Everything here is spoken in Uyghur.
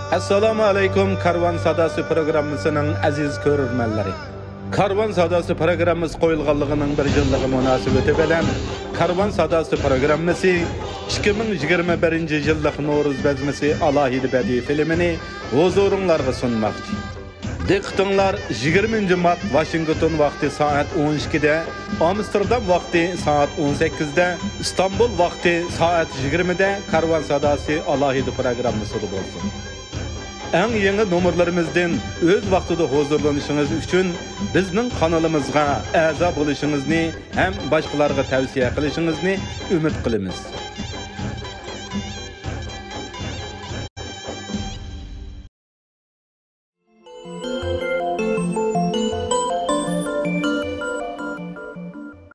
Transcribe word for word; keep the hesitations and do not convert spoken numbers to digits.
ئەسسالامۇ ئەلەيكۇم، كارۋان ساداسى پروگراممىسىنىڭ ئەزىز كۆرۈرمەنلىرى. كارۋان ساداسى پروگراممىسى قويۇلغانلىقىنىڭ بىر يىللىقى مۇناسىۋىتى بىلەن كارۋان ساداسى پروگراممىسى ئىككى مىڭ يىگىرمە بىرىنچى يىللىق نورۇز بەزمىسى ئالاھىدە بەدىئىي فىلىمىنى ھۇزۇرۇڭلارغا سۇنماقچى. دىققىتىڭلار يىگىرمىنچى مارت ۋاشىنگتون ۋاقتى سائەت ئون ئىككىدە، ئامستېردام ۋاقتى سائەت ئون سەككىزدە، ئىستانبۇل ۋاقتى سائەت يىگىرمىدە كارۋان ساداسى ئالاھىدە پروگراممىسىدا بولسۇن. ئەڭ يېڭى نومۇرلىرىمىزدىن ئۆز ۋاقتىدا ھۇزۇرلىنىشىڭىز ئۈچۈن بىزنىڭ قانىلىمىزغا ئەزا بولۇشىڭىزنى ھەم باشقىلارغا تەۋسىيە قىلىشىڭىزنى ئۈمىد قىلىمىز.